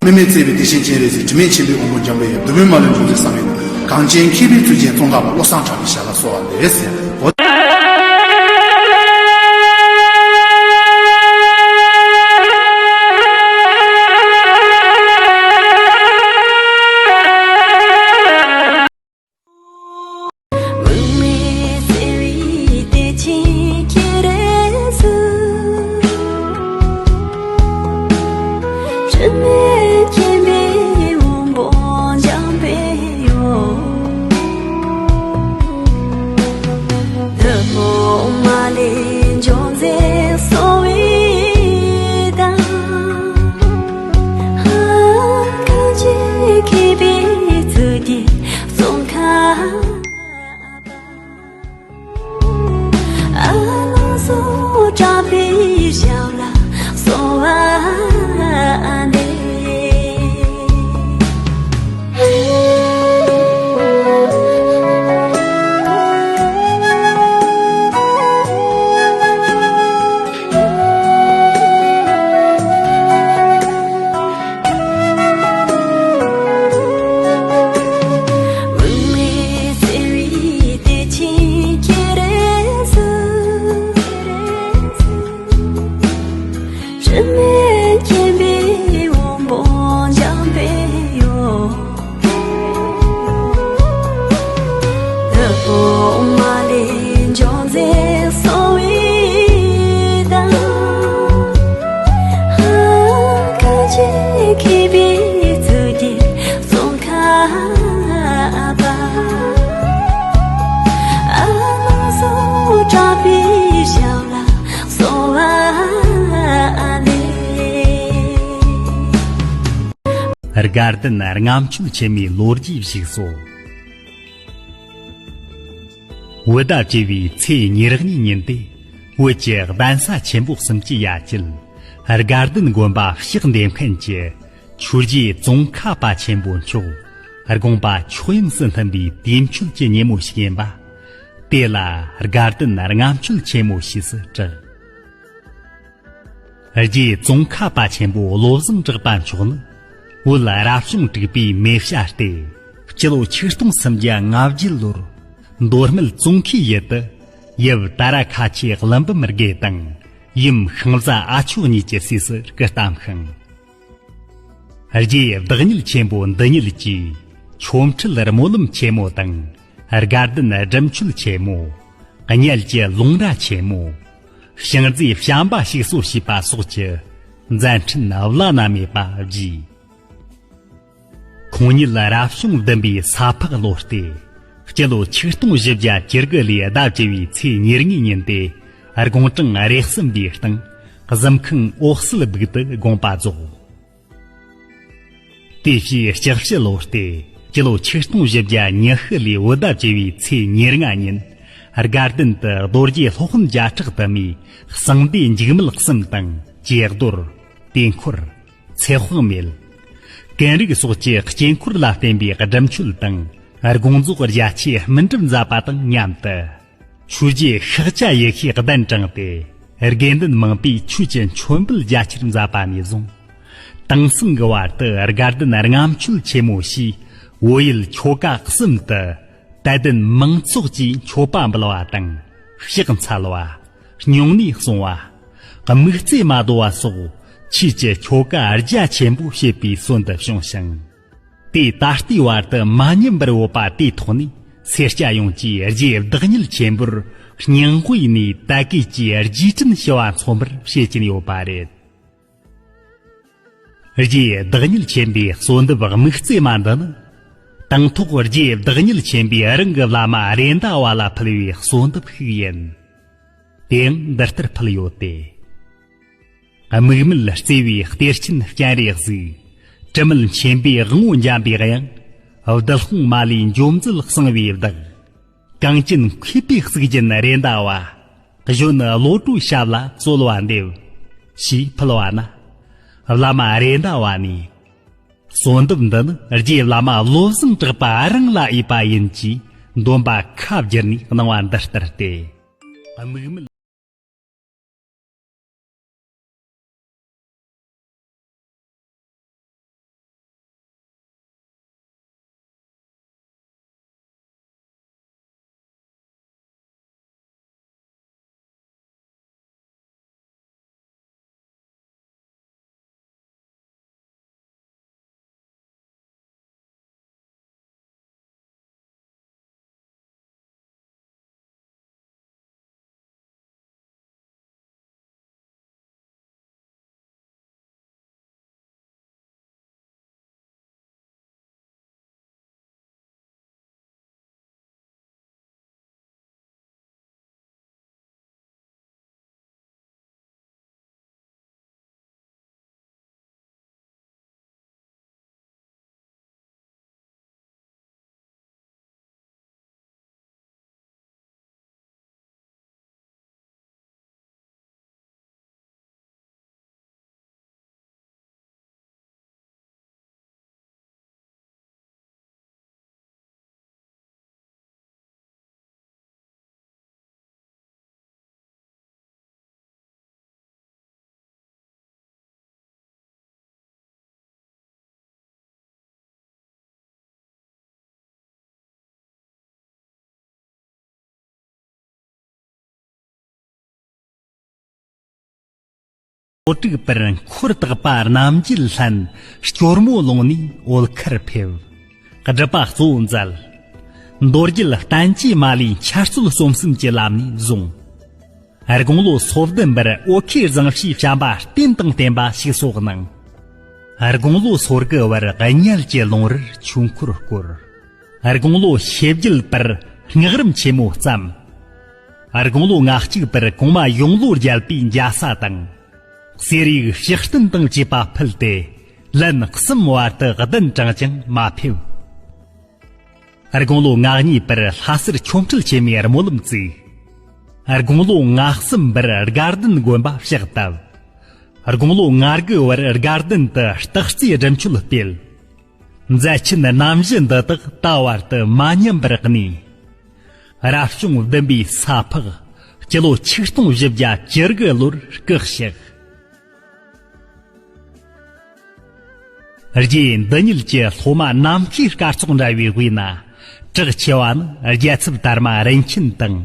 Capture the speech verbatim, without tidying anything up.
དབུ་མའི་བརྩེ་བའི་བདེ་ཆེན་སྤྱན་རས་གཟིགས། དྲི་མེད་མཁྱེན་པའི་དབང་པོ་འཇམ་དཔལ་དབྱངས། འདུལ་བའི་མ་ལུས་འབྱུང་ཚུལ་བསམ་ཡས་ནང་། གངས་ཅན་མཁས་པའི་ཚུལ་ཅན་ཙོང་ཁ་པ། བློ་བཟང་གྲགས་པའི་ཞལ་ལ་གསོལ་བ་འདེབས་ཟེར། དབུ་མའི་བརྩེ་བའི་བདེ་ཆེན་སྤྱན་རས་གཟིགས། དྲི་མེད་མཁྱེན་པའི་དབང་པོ་འཇམ་དཔལ་དབྱངས། བདུད་དཔུང་མ་ལུས་འཇོམས་མཛད་གསང་བའི་བདག། གངས་ཅན་མཁས་པའི་ཚུལ་གྱིས་ཙོང་ཁ་པ། བློ་བཟང་གྲགས་པའི་ཞབས་ལ་གསོལ་བ་འདེབས། དབུ་མའི་བརྩེ་བའི་བདེ་ཆེན་སྤྱན་རས་གཟིགས། དྲི་མེད་མཁྱེན་པའི་དབང་པོ་འཇམ་དཔལ་དབྱངས། བདུད་དཔུང་མ་ལུས་འཇོམས་མཛད་གསང་བའི་བདག། གངས་ཅན་མཁས་པའི་ཚུལ་གྱིས་ཙོང་ཁ་པ། བློ་བཟང་གྲགས་པའི་ཞབས་ལ་གསོལ་བ་འདེབས། དགའ་ལྡན་ལྔ་མཆོད་ཆེན་མོའི་ལོ་རྒྱུས་བཞུགས་སོ། བོད་ཟླ་བཅུ་བའི་ཚེས་ཉེར་གཉིས་ཉིན་ཏེ། བོད་ཀྱི་གདན་ས་ཆེན་པོ་གསུམ་གྱི་ཡ་གྱལ་དགའ་ལྡན་དགོན་པ་ཕྱག་འདེབས་མཁན་གྱི་ཆོས་རྗེ་ཙོང་ཁ་པ་ཆེན་པོ་མཆོག་དགོངས་པ་ཆོས་དབྱིངས་སུ་ལྷུང་བའི་དུས་མཆོད་ཀྱི་ཉིན་མོ་ཞིག་ཡིན་པ། དེ་ལ་དགའ་ལྡན་ལྔ་མཆོད་ཆེན་མོ་ཞེས་སུ་གྲགས། རྗེ་ཙོང་ཁ་པ་ཆེན་པོ་བློ་བཟང་གྲགས་པ་མཆོག་ནི་བོད་རབ་བྱུང་དྲུག་པའི་མེ་བྱ་སྟེ། སྤྱི་ལོ་ཆིག་སྟོང་སུམ་བརྒྱ་ལྔ་བརྒྱད་ལོར་མདོ་སྨད་ཙོང་ཁའི་ཡུལ་དུ་ཡབ་ད་ར་ཁ་ཆེ་ཀླུ་འབུམ་དགེ་དང་ཡུམ་ཤིང་བཟའ་ཨ་མཆོག་གཉིས་ཀྱི་སྲས་སུ་སྐུ་བལྟམས་ཤིང་། རྗེ་བདག་ཉིད་ཆེན་པོ་འདི་ཉིད་ཀྱིས་ཆོ་འཕྲུལ་སྨོན་ལམ་ཆེན་མོ་དང་དགའ་ལྡན་སྒྲུབ་མཆོད་ཆེན་མོ། གཉལ་གྱི་ལུང་ར་ཆེན་མོ། ཤིང་རྫས་བྱམས་པ་ཞིག་གསོ་བྱས་པ་སོགས་ཀྱི་མཛད་འཕྲིན་བླ་ན་མེད་པ་བརྗིས། ཁོང་ཉིད་རབ་བྱུང་བདུན་པའི་ས་ཕག་ལོ་སྟེ། སྤྱི་ལོ་ཆིག་སྟོང་བཞི་བརྒྱ་བཅུ་དགུ་ལོའི་ཟླ་བཅུ་བའི་ཚེས་ཉེར་གཉིས་ཉིན་ཏེ། དགུང་གྲངས་རེ་གསུམ་པའི་སྟེང་གཟིམ་ཁང་འོག་གསལ་སྦུག་ཏུ་དགོངས་པ་རྫོགས། དེ་བཞིན་ལྕགས་བྱི་ལོ་སྟེ། སྤྱི་ལོ་ཆིག་སྟོང་བཞི་བརྒྱ་ཉི་ཤུ་ལོའི་བོད་ཟླ་བཅུ་བའི་ཚེས་ཉེར་ལྔ་ཉིན། དགའ་ལྡན་དུ་རྡོ་རྗེ་སློབ་དཔོན་བརྒྱ་ཕྲག་དུ་མས་གསང་བདེ་འཇིགས་མེད་གསུམ་དང་ཀྱེ་རྡོར། དུས་འཁོར། ཚེ་དཔག་མེད། ཀུན་རིག་སོགས་ཀྱི་དཀྱིལ་འཁོར་ལ་བརྟེན་པའི་སྒྲུབ་མཆོད་དང་དགོངས་རྫོགས་རྒྱ་ཆེའི་སྨིན་གྲུབ་མཛད་པ་དང་མཉམ་དུ། ཆོས་རྗེ་ཤཱཀྱ་ཡེ་ཤེས་གདན་དྲངས་ཏེ། དགེ་འདུན་མང་པོས་ཆོས་ཀྱི་མཆོད་འབུལ་རྒྱ་ཆེར་མཛད་པ་ནས་བཟུང་། དེང་སང་གི་བར་དུ་དགའ་ལྡན་ལྔ་མཆོད་ཆེན་མོ་ཞེས་བོད་ཡུལ་ཆོལ་ཁ་གསུམ་དུ་དད་ལྡན་མང་ཚོགས་ཀྱིས་མཆོད་པ་འབུལ་བ་དང་ཕྱག་འཚལ་བ། སྨྱུང་གནས་གསུང་བ། དམིགས་བརྩེ་མ་བསྡོ་བ་སོགས་ཆོས་ཀྱི་ཆོ་ག་རྒྱ་ཆེན་པོ་བྱེད་པའི་སྲོལ་འདི་བྱུང་ཞིང་། དེས་ད་ལྟའི་བར་དུ་མ་ཉམས་པར་ཡོད་པ་དེའི་ཐོག་ནས་སེར་སྐྱ་ཡོངས་ཀྱིས་རྗེ་བདག་ཉིད་ཆེན་པོར་སྙིང་དབུས་ནས་དད་གུས་ཀྱི་རྗེས་དྲན་ཞུ་བ་མཚོན་པར་བྱེད་ཀྱིན་ཡོད་པ་རེད། རྗེ་བདག་ཉིད་ཆེན་པོའི་གསོལ་འདེབས་དམིགས་བརྩེ་མ་འདི་ནི། དང་ཐོག་རྗེ་བདག་ཉིད་ཆེན་པོས་རང་གི་བླ་མ་རེད་མདའ་བ་ལ་ཕུལ་བའི་གསོལ་འདེབས་ཤིག་ཡིན། དེའང་འདི་ལྟར་ཕུལ་ཡོད་དེ། དམིགས་མེད་བརྩེ་བའི་གཏེར་ཆེན་སྤྱན་རས་གཟིགས། དྲི་མེད་མཁྱེན་པའི་དབང་པོ་འཇམ་པའི་དབྱངས། བདུད་དཔུང་མ་ལུས་འཇོམས་མཛད་གསང་བའི་བདག། གངས་ཅན་མཁས་པའི་གཙུག་རྒྱན་རེད་མདའ་བ། གཞོན་ནུ་བློ་གྲོས་ཞབས་ལ་གསོལ་བ་འདེབས། ཞེས་ཕུལ་བ་ན། བླ་མ་རེད་མདའ་བ་ནས། གསོལ་འདེབས་འདི་ནི་རྗེ་བླ་མ་བློ་བཟང་གྲགས་པ་རང་ལ་ཡོད་པ་ཡིན་གྱིས་འདོན་པ་ཁ་བསྒྱུར་ནས་གནང་བ་འདི་ལྟར་ཏེ། དམིགས་མེད། འགྲོ་དྲུག་པར་འཁོར་དག་པ་རྣམ་འབྱེད་ལྷན། སྐྱོར་མོ་ལུང་ནས་འོད་མཁར་ཕེབས། སྒྲུབ་པ་གཙོ་བོ་མཛད། མདོ་རྒྱུད་བསྟན་བཅོས་མ་ལུས་འཆད་རྩོད་རྩོམ་གསུམ་གྱི་ལམ་ནས་བཟུང་། དགུང་ལོ་སོ་བདུན་པར་ཨོ་ཁེ་བཟང་ཕྱུག་བྱམས་པ་རྟེན་དང་བརྟེན་པ་ཞིག་གསོག་གནང་། དགུང་ལོ་སོ་དགུ་བར་གཉལ་གྱི་ལུང་རིར་ཆོས་འཁོར་བསྐོར། དགུང་ལོ་ཞེ་བརྒྱད་པར་སྔགས་རིམ་ཆེན་མོ་བརྩམས། དགུང་ལོ་ང་གཅིག་པར་གོང་མ་ཡོངས་ལོ་རྒྱལ་པོའི་མཇལ་ས་དང་། གསེར་ཡིག་ཕྱག་རྟེན་དང་བཅས་པ་ཕུལ་ཏེ། ལན་གསུམ་བར་དུ་གདན་དྲངས་ཀྱང་མ་ཕེབས། དགུང་ལོ་ང་གཉིས་པར་ལྷ་སར་ཆོ་འཕྲུལ་ཆེན་མོའི་སྨོན་ལམ་བཙུགས། དགུང་ལོ་ང་གསུམ་པར་དགའ་ལྡན་དགོན་པ་ཕྱག་བཏབ། དགུང་ལོ་ང་དགུ་བར་དགའ་ལྡན་དུ་སྟག་རྩེའི་སྒྲུབ་མཆོད་སྤེལ། མཛད་ཆེན་རྣམ་བཞི་འདི་དག་ད་བར་དུ་མ་ཉམས་པར་གནས། རབ་བྱུང་བདུན་པའི་ས་ཕག་སྤྱི་ལོ་ཆིག་སྟོང་བཞི་བརྒྱ་བཅུ་དགུ་ལོར་སྐུ་གཤེགས། རྗེ་འདི་ཉིད་ཀྱི་སློབ་མ་ནམ་མཁའི་སྐར་ཚོགས་འདྲ་བའི་དབུས་ན། གྲགས་ཆེ་བ་ནི་རྒྱལ་ཚབ་དར་མ་རིན་ཆེན་དང་